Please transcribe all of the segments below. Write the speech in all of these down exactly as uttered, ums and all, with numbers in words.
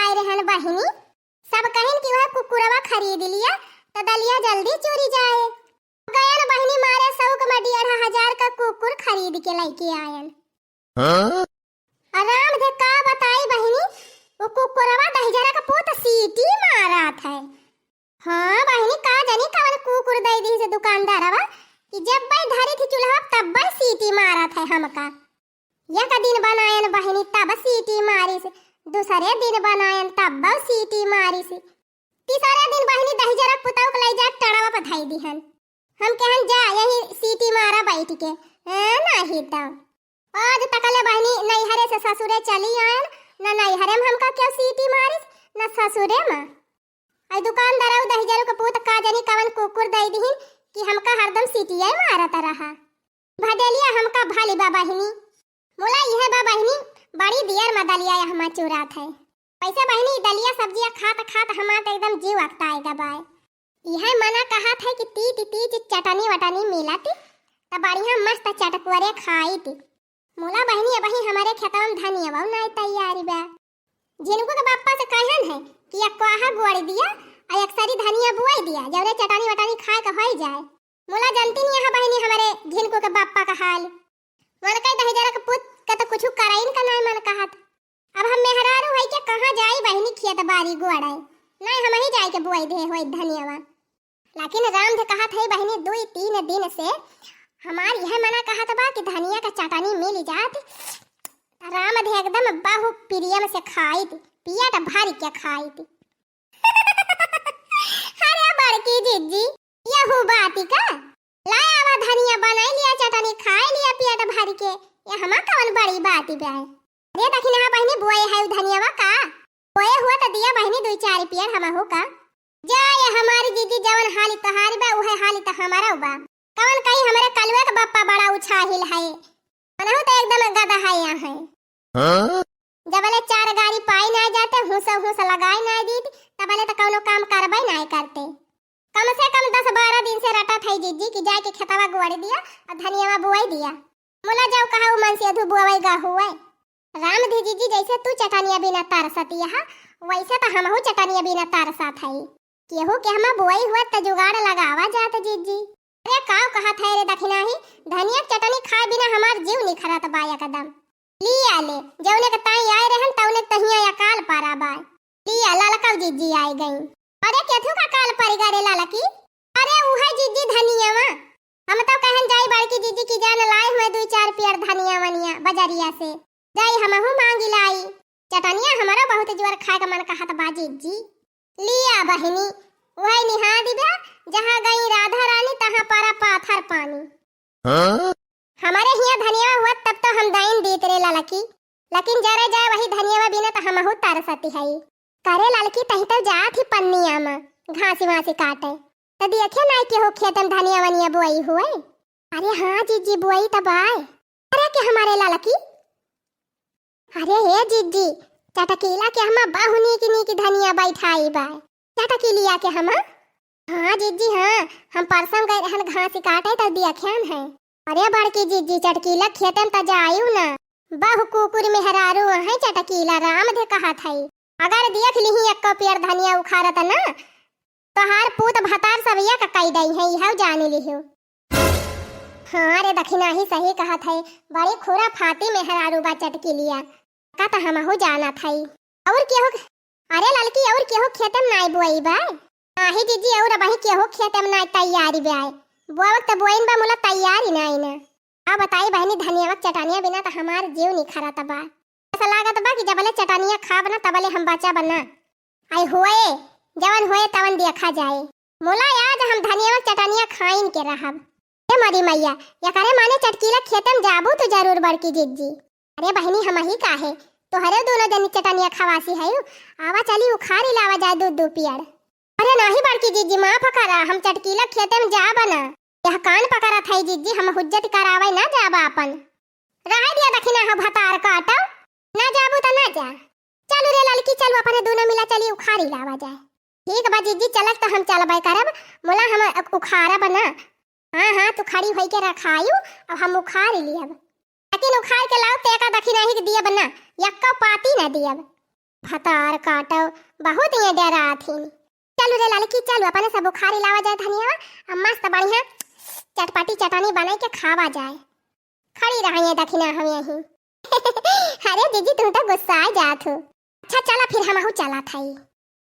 आए रहन बहिनी, सब कहिन कि वह कुकुरवा खरीद लिया, त दलिया जल्दी चुरी जाए। गयन बहिनी मारे सौक में डेढ़ हजार का कुकुर खरीद के लइके आयन। हाँ? आ राम धे का बताई बहिनी, वो कुकुरवा दहिजरा का पूत सीटी मारत है। हाँ बहिनी, का जानी कवन कुकुर दइ दिहिस दुकानदारवा कि जब बई धरी थी चूल्हा तब बई सीटी मारत है हमका। एक दिन बनायन बहिनी तब सीटी मारिस, दूसरे दिन बनायन तब सीटी मारिस, तीसरे दिन बहिनी दहिजरा पुतौ के लइ जा टड़वा पर धइ दिहन। हम कहन जा यही सीटी मारा बैठ के, ए, नाही तो। आज तकले बहिनी नैहरे से ससुरे चली आयन, न नैहरे में हमका क्यों सीटी मारिस, न ससुरे में। आई दुकानदारऊ दहिजरू के पूत का जानी कवन कुकुर दइ दिहिन कि हमका हरदम सीटिया मारत रहा। भदेलिया हमका भाली बा बहिनी। मुला इहे बा बहिनी, बड़ी दियर में दलिया यहमा चुरात है। वैसे बहिनी, दलिया सब्जिया खात खात हमार त एकदम जीव अकताए गबाए। इहे मना कहत है कि तीत तीत चटनी वटनी मिलत, त बढ़िया मस्त चटकुअरे खाइत। मुला बहिनी, अबही हमरे खेतवा में धनिया नाई तैयारी बा। झिनकू के बापा से कहन है कि एक कोहा गोड़ दिया और एक सरी धनिया बुआई दिया, जौरे चटनी वटनी खाए के होई जाए। मुला जनती नहीं है बहिनी हमरे झिनकू के बापा का हाल। मन कई दहिजरा के पूत के तो कुछ करइन का नाई मन कहत। अब हम मेहरारू है के कहाँ जाई बहिनी खेत बारी गोड़ाई, नाई हम ही जाए के बुआई दे होई धनियावा। लेकिन राम धे कहत है बहिनी दुई तीन दिन से हमार यह मना कहत बा कि धनिया का चटनी मिल जात, राम धे एकदम बहु प्रियम से खाइत, पियट भर के खाइत। अरे बड़की जिज्जी, यहू बाती का? लाय आवा धनिया, बनाई लिया चटनी, खाए लिया पेट भर के। ये हमा कवन बड़ी बाती बा? अरे दखिनहा बहिनी, बोए है उ धनियावा का? बोए हुआ त दिया बहिनी दुई चार पेड़ हमहू का। जा ये हमारी जिज्जी, जवन हाली तोहारी बा, उहे हाली त हमारा बा। कवन कही हमरे कलुए के बप्पा बड़ा उछाहिल है। मनहू त एकदम गदहाया है। हाँ? जबले चार गारी पाई नाई जाते, हुस हुस लगाई नाई दीत, तबले त कौनो काम करबे नाई करते। कम से कम दस बारह दिन से रटत है जिज्जी कि जाए के खेतवा गोड़ दिया और धनियावा बुआई दिया। मुला जाऊ कहा उ मन से अधू बुआई गा हुए। राम धे जिज्जी जैसे तू चटनिया बिना तरसती है, वैसे त हमहू चटनिया बिना तरसत है। केहू के हमा बोई हुआ त जुगाड़ लगावा जात जिज्जी। अरे काव कहत है रे दखिनाही, धनिया के चटनी खाए बिना हमार जीव निखरत बा एकदम। लिया ले, जौने के ताई आए रहन तौने के तहिया अकाल परा बा। लिया ललकव जिज्जी आए गई। अरे केथू का काल परि गा रे ललकी? अरे उहे जिज्जी धनियावा। हम तो कहन जाई बड़की जिज्जी की जान लाए हुए दुई चार पियर धनिया वनिया बजरिया से। जाई हमहू मांगी लाई। चटनिया हमारा बहुत जोर खाए का मन कहत बा जिज्जी। लिया बहिनी, उहे निहा दिबा, जहाँ गई राधा रानी, तहाँ परा पाथर पानी। हाँ? हमारे हिया धनिया हुआ तब तो हम दाइन दीत रे ललकी, लेकिन जरे जाए वही धनिया बिना तो हमहू तरसती है। करे ललकी तही तो जात ही पन्निया में घासी वासी काटे, तो देखे नाई केहू खेत में धनिया वनिया बोई हुए। अरे हाँ जिज्जी, बोई तो बाय। अरे के हमारे ललकी, अरे हे जिज्जी, चटकीला के हमा बहु नीक नीक धनिया बैठाई बा। चटकीलिया के हमा? हाँ जिज्जी हाँ, हम परसम गए रहन घास काटे त दियख्यान है। अरे बड़की जिज्जी, चटकीला खेतन त जायु ना। बहु कुकुर मेहरारू है चटकीला राम धे कहत है। अगर देख लिही एक्को पेड़ धनिया उखाड़त ना, तोहार पूत भतार सब एक कई दई है, इहउ जानी लिहु। हाँ रे दखिनाही सही कहत है, बड़ी खुराफाती मेहरारू बा चटकीलिया। का त हमहू जानत हई। और केहू के-, अरे ललकी और केहू खेते में नाई बोई बा? नाही जिज्जी, और अबही केहू खेते में नाई तैयारी बा। बोवक त बोइन बा मुला तैयारी नाई ना। अब बताई बहिनी धनिया के चटनिया बिना त हमार जीव निखरत बा। ऐसा लागत बा कि जबले चटनिया खाब ना तबले हम बचा बना। आई होए, जवन होए तवन देखा जाए। मुला आज हम धनिया के चटनिया खाइन के रहब। ए मरी मैया, एकरे माने चटकीला खेतन जाबू तो जरूर बड़की जिज्जी। अरे बहिनी, हमही काहे, तोहरे दोनों जनी चटनिया खवासी है। आवा चली उखारी लावा जाए दू दू पियड़। अरे नाही बड़की जिज्जी, माफ करा, हम चटकीला खेते में जाब ना। यह कान पकड़त है जिज्जी, हम हुज्जत करावे ना जाब आपन। रहे दिया दखिना हो भतार काटो, ना जाबू त ना जा। चलू रे ललकी, चलू अपने दोनों मिला चली उखारी लावा जाए। ठीक बा जिज्जी, चलत त हम चलबे करब, मुला हम उ-, उखारब ना। हाँ हाँ, तू खड़ी होई के रखायू, अब हम उखार लियब। लेकिन उखार के लाओ, तेका दखिनाही के दियब ना, यक्को पाती ना दियब। भतार काटो, बहुत ये डेरात ही। चलू रे ललकी, चलू, अपने सब उखारी लावा जाए धनियावा, अब मस्त बढ़िया चटपटी चटनी बनाई के खावा जाए। खड़ी रहिए दखिना हम यहीं। अरे जीजी, तू तो गुस्सा जात हो। अच्छा चला, फिर हमहू चला थाई।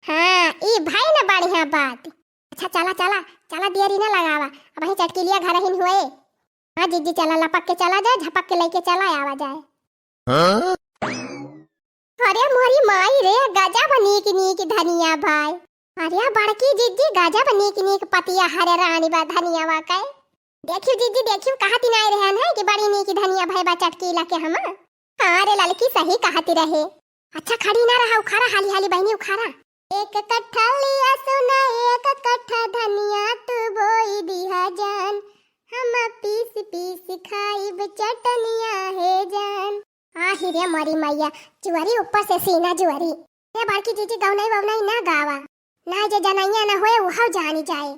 हाँ, ई भाई ना बढ़िया बात। अच्छा चला चला चला, देरी ना लगावा, अब वहीं चटकीलिया घर हिन हुए। हाँ जीजी, चला, लपक के चला जाए, झपक के लेके चला आवा जाए। हाँ? अरे मोरी माई रे, गजब नीक नीक धनिया भाई। अरे बड़की जीजी, गजब नीक नीक पतिया हरे रानी बा धनियावा के। देखियो जीजी, देखियो, कहती नाई रहन है कि बड़ी नीक धनिया भाई बा चटकीला के हम। हाँ रे ललकी, सही कहती रहे। अच्छा खड़ी ना रहा, उखारा हाली हाली बहिनी उखारा। एक कट्ठा लिया सोना, एक कट्ठा धनिया तू बोई दिहा जान, हम पीस पीस खाइब चटनिया हे जान। आही रे मोरी मैया, जुअरी ऊपर से सीना जुअरी। रे बड़की जीजी, गौनई वौनई ना गावा, ना जे जनैया ना होए उहव जानी जाए।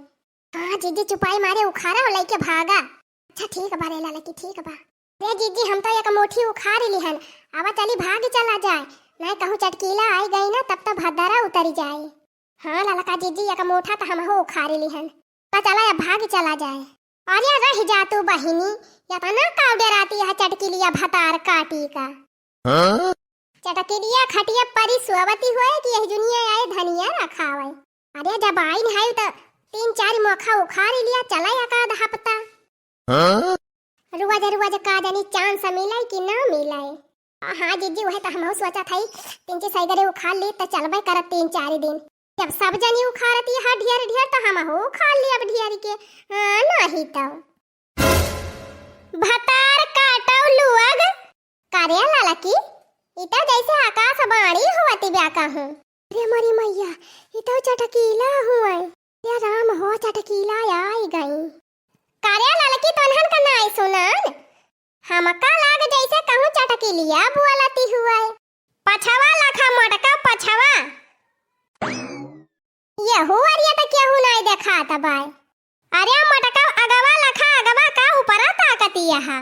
हाँ जीजी, चुपाई मारे उखारा हो लइके भागा। अच्छा ठीक बा रे ललकी, ठीक बा। रे जीजी, हम तो एक मुट्ठी उखार लिहन, आवा चली भाग चला जाए, नहीं कहूँ चटकीला आई गई ना तब तो भद्दरा उतरी जाए। हाँ ललका जीजी, एक मुट्ठा तो हमहू उखार लिहन, तो चला अब भाग चला जाए। अरे रह जा तू बहिनी, इतना काउ डेराती है चटकीलिया भतार काटी का। हाँ? चटकीलिया खटिया परी सोवती होए कि यही दुनिया आए धनिया रखावे। अरे जब आइन है तो तीन चार मोखा उखार लिया, चला एक आध हफ्ता। हाँ? रुआ जा, रुआ जा, का जानी चांस मिले कि ना मिले। हाँ जीजी, वह तो हमहू सोचा था, तीन चार सैगरे उखार ली तो चलबे करत तीन चार दिन। जब सब जनी उखारती है ढेर ढेर तो हमहू उखार ली अब ढेर के। हाँ, नहीं तो। भतार काटौ लुअग। का रे ललकी, ई त जैसे आकाशवाणी होवत बा कहूँ। रे मोरी मैया, ई त चटकीला हुए। रे राम हो, चटकीला आई गई। का रे ललकी, तोन्हन का नाई सुनान? हमका लाग जैसे कहूँ चटकीलिया बोलती हुए। पछवा लखा मोटका पछवा। यहू अरिया त केहू नाई देखात बाय। अरे मोटका अगवा लखा अगवा का ऊपरा ताकती यहा।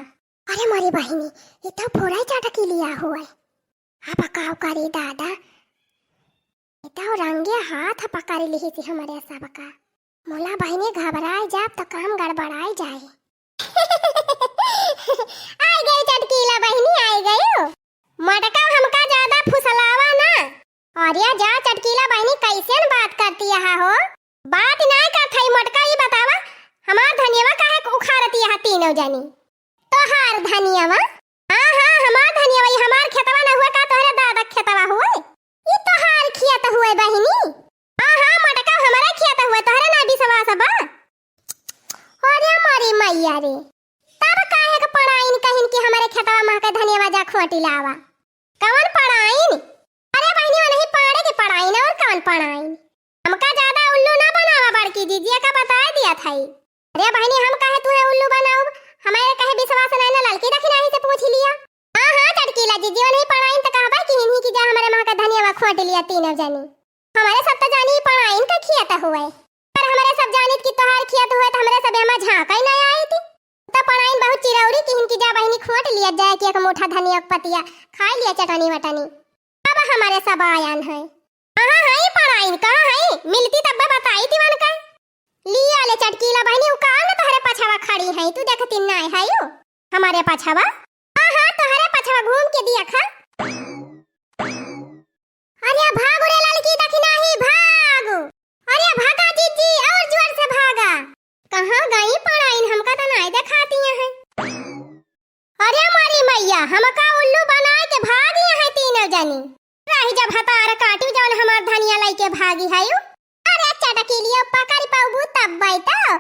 अरे मोरी बहिनी, ई तो फोड़ाई चटकीलिया हुए। अब काव करी दादा, ई तो रंगे हाथ पकड़ लिही थी हमरे सबका। मोला बहिनी घबराए जाब त काम गड़बड़ाए जाए। आई गई चटकीला बहिनी, आई गई। मोटका हमका ज्यादा फुसलावा ना। अरे जा चटकीला बहिनी, कैसन बात करती यहाँ हो? बात ना करत हई मोटका, ई बतावा, हमार धनियवा काहे उखाड़ती यहाँ तीनों जनी? तोहार धनियवा? हाँ, हाँ, हमार धनियवा, ई हमार खेतवा ना हुए का, तोहरे दादा के खेतवा हुए? ई तोहार खेत हुए बहिनी? हाँ, हाँ, मोटका, हमरे खेत हुए, तोहरे ना विश्वास बा? अरे मोरी मैया रे, तब काहे के पड़ाइन कहिन कि हमरे खेतवा मा के धनियवा जा खोटी लावा? कवन पड़ाइन? अरे बहिनी, वो नहीं पाड़े के पड़ाइन, और कवन पड़ाइन? हमका ज्यादा उल्लू ना बनावा बड़की जीजिया का बताए दिया थाई। अरे बहिनी, हम काहे तुहे उल्लू बनाउब? हमारे काहे विश्वास नहीं ना, ललकी दखिनाही से पूछ लिया। हाँ, हाँ, चटकीला जीजी, वो नहीं पड़ाइन त कहबा कि हिन्ही की जा हमरे मा के धनियवा खोटी लिया तीनों जनी। हमरे सब त जानी पड़ाइन के खियत हुए, पर हमरे सब जानित कि तोहार खियत हुए त हमरे सब एमा झांका ही नहीं आई थी। त पड़ाइन बहुत चिरौरी किहिन कि जा बहिनी खोट लिया जाए कि एक मुठा धनिया के पतिया खाई लिया चटनी वटनी। अब हमरे सब आयन है। कहाँ है पड़ाइन, कहाँ है? मिलती तब्बे बताई थी वन का। लिया ले चटकीला बहिनी, उ कान तोहरे पछवा खड़ी है, तू देखती नहीं है यू? हमारे पछवा? हाँ, हाँ, तोहरे पछवा घूम के दिया खा। अरे भागो रे ललकी दखिनाही, भागो। अरे भागा जीजी, और जोर से भागा। कहाँ गई पड़ाइन, हमका तो नाई देखाती हैं। अरे मोरी मैया, हमका उल्लू बनाए के भागी हैं तीनों जनी। रही जब हतार काटी जौन हमार धनिया लइके भागी है यू। अरे चटकीलियो पकड़ पाबू तब तो।